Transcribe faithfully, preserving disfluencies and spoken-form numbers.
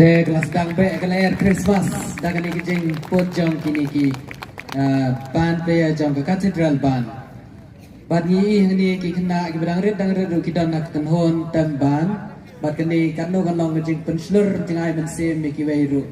Te ka la sdang beh ka lyer Christmas da kane ka jingput jong kine ki, ah, band player jong ka Cathedral Band. Bad ngi i hangne ki khynnah kiba dang rit dang rit ruh ki don ha ka kynhun tem band. Bad kane katno kan long ka jingpynshlur jingai mynsiem ïa kiwei ruh.